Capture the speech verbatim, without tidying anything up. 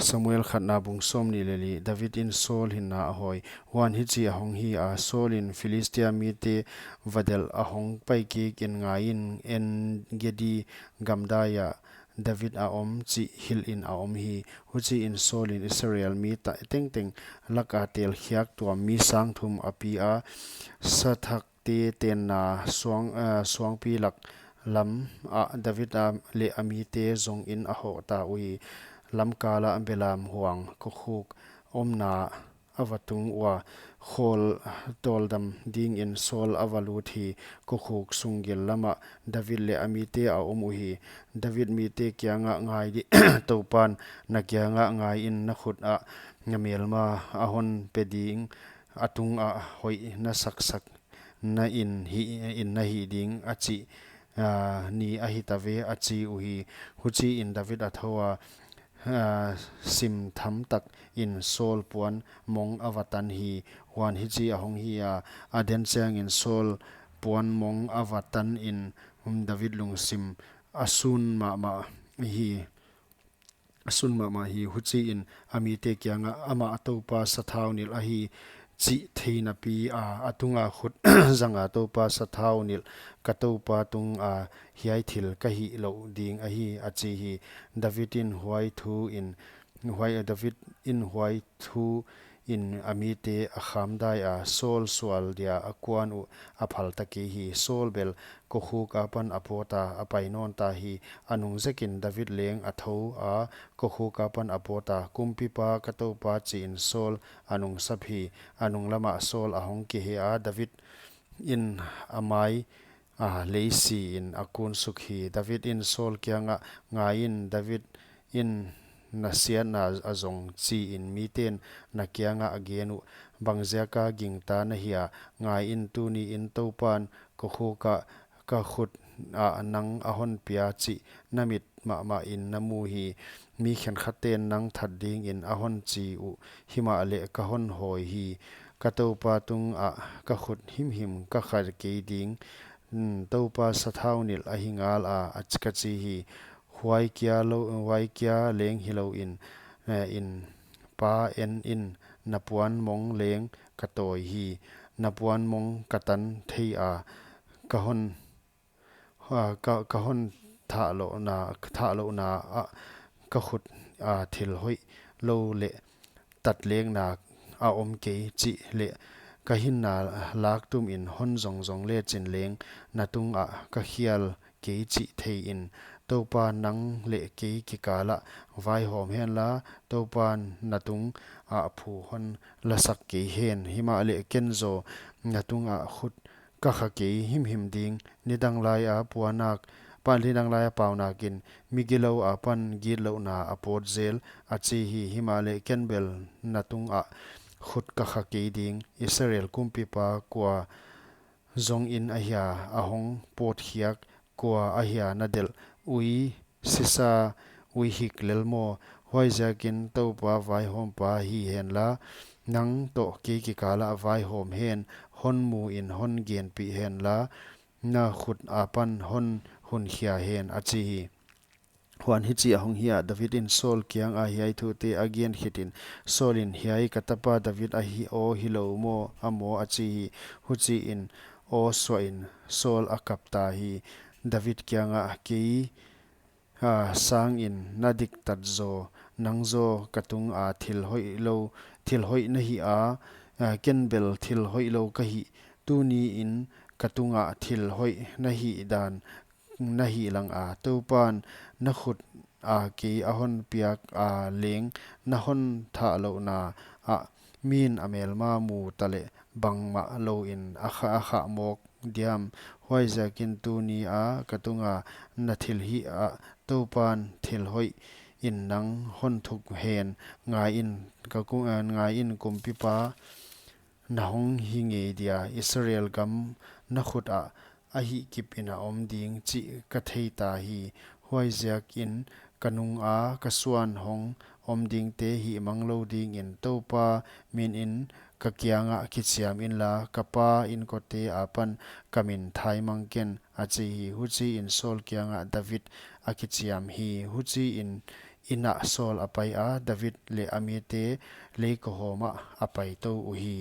Samuel khatna bung sawmnih leh li. David in Saul hinna a hawi. Huan hichi ahong hi a, Saul in Philistia mite va delh ahong pai kik in, ngaiin, En-gedi gamdai ah David a om chih hilh in a om hi. Huchiin Saul in Israel mi tengteng laka telkhiak tuam mi sang thum a pi a, sathak te tenna suang, eh, suangpi lak lam ah David a leh a mite zongin a hoh ta uhi. Lamkal ah belam huang kokhuk omna a va tung ua, khawl tawldam dingin Saul a va lut hi. Kokhuk sunggil lamah David leh a mite a om uhi. David mite kiangah, Ngai di, Toupan na kiangah ngaiin, na khut ah na melma a hon pe ding, a tungah hoih na saksak na in hi, in na hih ding a chih, ah, ni ahi ta ve, a chi uhi. Huchiin David a thou a, ah, sim tham takin Saul puan mong a va tan hi. Huan hichi ahong hi a, a den chiangin Saul puan mong a va tan in, um, David lungsim a sun mahmah hi. A sun mahmah hi. Huchiin a mite kiangah, Amah Toupa sathau nilh ahi chih theinapi a, a tunga khut zanga Toupa sathau nilh ka toupa tunga hiai thil ka hih louh ding ahi, a chi hi. David in huai thu in, huai, David in huai thu in a mite a khamdai a, Saul sual dia a kuan uh a phal ta kei hi. Saul bel kokhuk apan a pawt a, a pai nawn ta hi. A nung zekin David leng a thou a, kokhuk apan a pawt a, Kumpipa, ka toupa, chiin Saul a nungsap hi. A nung lamah Saul ahong kihei a, David in a mai a leisi in a kun suk hi. David in Saul kiangah, Ngaiin, David in na siatna a zong, chiin miten na kiangah a gen uh. Bangziaka gingta na hia? Ngaiin, tuniin Toupan kokhuk ah ka khut ah nang a hon pia chih na mit mahmahin na mu hi. Mi khenkhatten nang that dingin a hon chi uh, himahleh ka hon hawi hi. Ka toupa tungah ka khut himhim ka kha kei ding. Hmm, Toupa sathau nilh ahi ngal a, a ch-, ka chi hi. Huai kia lou, huai kia leng hi louin, eh, in pa en in, na puan mong leng ka tawi hi. Na puan mong ka tan thei a, ka hon, ah, ka, ka hon thahlouhna, thahlouhna ah ka khut, ah, thil hoih lou leh tatlekna a om kei chih leh ka hinna lak tumin hon zong zong lechin leng na tungah ka khial kei chih theiin, Toupa nang leh kei kikalah vaihawm henla, Toupan na tungah phu hon lasak kei hen. Himahleh ken zaw na tungah khut ka kha kei himhim ding. Nidang laia puanak, pa, nidang laia paunakin mi gilou apan gitlouhna a pawt zel, a chi hi. Himahleh ken bel na tungah khut ka kha kei ding. Israel kumpipa, kua zongin ahia a hong pawtkhiak, kua ahia na delh ui sisa, ui hik lel maw? Huaiziakin Toupa vaihawmpa hi henla, nang toh kei kikalah vaihawm hen, hon muin hon genpih henla, na khut apan hon hunkhia hen, a chi hi. Huan hichi ahong hi a, David in Saul kianga hiai thute a gen khitin, Saul in, Hiai ka tapa David ahi aw, hilou maw, a maw, a chi hi. Huchiin aw suahin Saul a kap ta hi. David kiangah, Kei, ah, sangin na diktat zaw, nang zaw ka tunga thil hoihlou, thil hoih na hih a, ah, ken bel thil hoihlou ka hih. Tuniin ka tunga thil hoih na hih dan na hih langa, Toupan na khut a kei a hon piak a leng, na hon thahlouhna ah min a melma mu taleh bangmah louin a kha, a khah mawk diam? Huaiziakin tunia ka tunga na thil hih ah Toupan thil hoihin nang hon thuk hen. Ngaiin, ka ku-, ngaiin, kumpipa na hong hi ngei dia, Israel gam na khut ah a hihkipin a om ding chih ka thei ta hi. Huaiziakin ka nunga ka suan hong om dingte hihmang lou dingin Toupa minin ka kiangah kichiam inla, ka pa inkote apan ka min thaimang ken, a chi hi. Huchiin Saul kiangah David a kichiam hi. Huchiin in ah Saul a pai a, David leh a mite leikohawm ah a paitou uhi.